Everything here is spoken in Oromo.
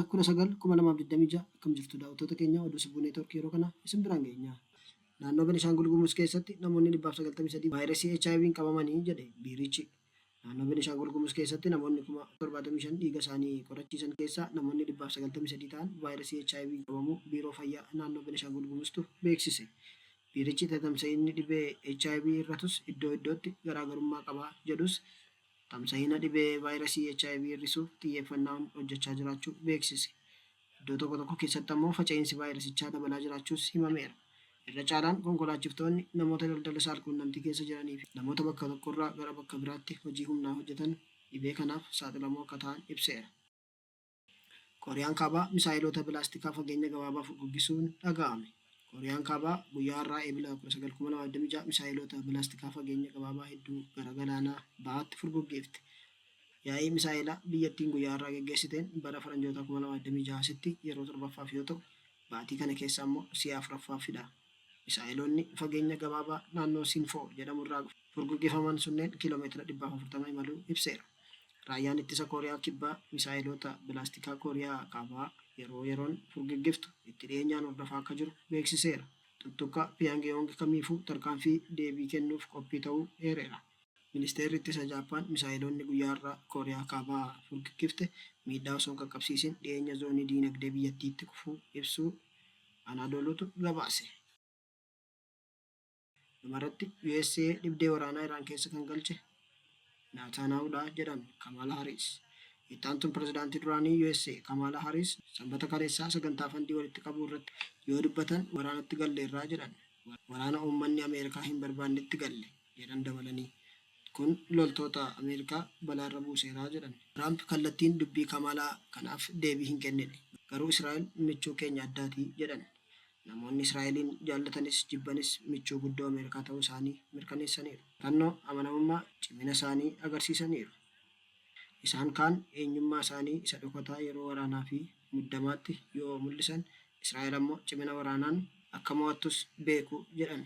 Ebla 19, 2026 akkam jirtu daawwattoota keenya? Oduu Sibuu Neetwoorkii yeroo kana isin biraan geenya. Naannoo Benishaangul Gumuz keessatti namoonni 193 vaayirasii HIV'n qabamanii jedhe biirichi. Naannoo Benishaangul Gumuz keessatti namoonni 75,000 dhiiga isaanii qorachiisan keessaa namoonni 193 ta'an vaayirasii HIV'n qabamuu Biiroo Fayyaa Naannoo Benishaangul Gumuztu beeksise. Biirichi tatamsa'inni dhibee hiv hir'atus iddoo iddootti garaagarummaa qaba jedhus, tamsa'ina dhibee vaayirasii hiv hir'isuuf xiyyeeffannaan hojjechaa jiraachuu beeksise. Iddoo tokko tokko keessatti ammoo faca'insi vaayirasichaa dabalaa jiraachuus himameera. Irra caalaan konkolaachiftoonni namoota daldala saalquunnamtii keessa jiraniifi namoota bakka tokkorraa gara bakka biraatti hojii humnaa hojjetan dhibee kanaaf saaxilamoo akka ta'an ibseera. Kooriyaan Kaabaa misaa'iloota balaastikaa fageenya gabaabaa furguggisuun dhaga'ame. Kooriyaan Kaabaa guyyaa har'aa Eebila 19, 2026 misaa'iloota balaastikaa fageenya gabaabaa hedduu gara galaana Bahaatti furguggiifte. Yaa'ii misaa'elaa biyyattiin guyyaa har'aa geggeessiteen bara Faranjootaa 2026 asitti yeroo torbaffaaf yoo ta'u, baatii kana keessa ammoo si'a afuraffaafidha. Misaa'eloonni fageenya gabaabaa naannoo Sinfoo jedhamurraa furguggifaman sunneen kiiloo meetira 140 imaluu ibseera. Raayyaan Ittisa Kooriyaa Kibbaa misaa'eloota balaastikaa Kooriyaa Kaabaa yeroo yeroon furguggiftu itti dhiyeenyaan hordofaa akka jiru beeksiseera. Tuttuqqaa Piyaangiyoong kamiifuu tarkaanfii deebii kennuuf qophii ta'uu eereera. Ministeerri Ittisa Jaappaan misaa'eloonni guyyaa har'aa Kooriyaa Kaabaa furguggifte miidhaa osoo hin qaqqabsiisin dhiyeenya zoonii diinagdee biyyattiitti kufuu ibsuu Anaadooluutu gabaase. Dhumarratti usa dhibdee waraanaa Iraan keessa kan galche Naataanaahudha jedhan Kamaalaa Hariis. Itti aantuun pirezidaantii duraanii usa Kamaalaa Hariis Sambata kaleessaa sagantaa fandii walitti qabuu irratti yoo dubbatan waraanatti galleerra jedhan. Waraana uummanni Ameerikaa hin barbaannetti galle jedhan dabalanii. Kun loltoota Ameerikaa balaarra buuseera jedhan. Tiraamp kallattiin dubbii Kamaalaa kanaaf deebii hin kennine. Garuu Israa'el michuu keenya addaati jedhan. Namoonni Israa'eliin jaallatanis jibbanis michuu guddoo Ameerikaa ta'uu isaanii mirkaneessaniiru. Kutannoo, amanamummaa, cimina isaanii agarsiisaniiru. Isaan kaan eenyummaa isaanii isa dhokataa yeroo waraanaa fi muddamaatti yoo mul'isan, Israa'el ammoo cimina waraanaan akka mo'attus beeku jedhan.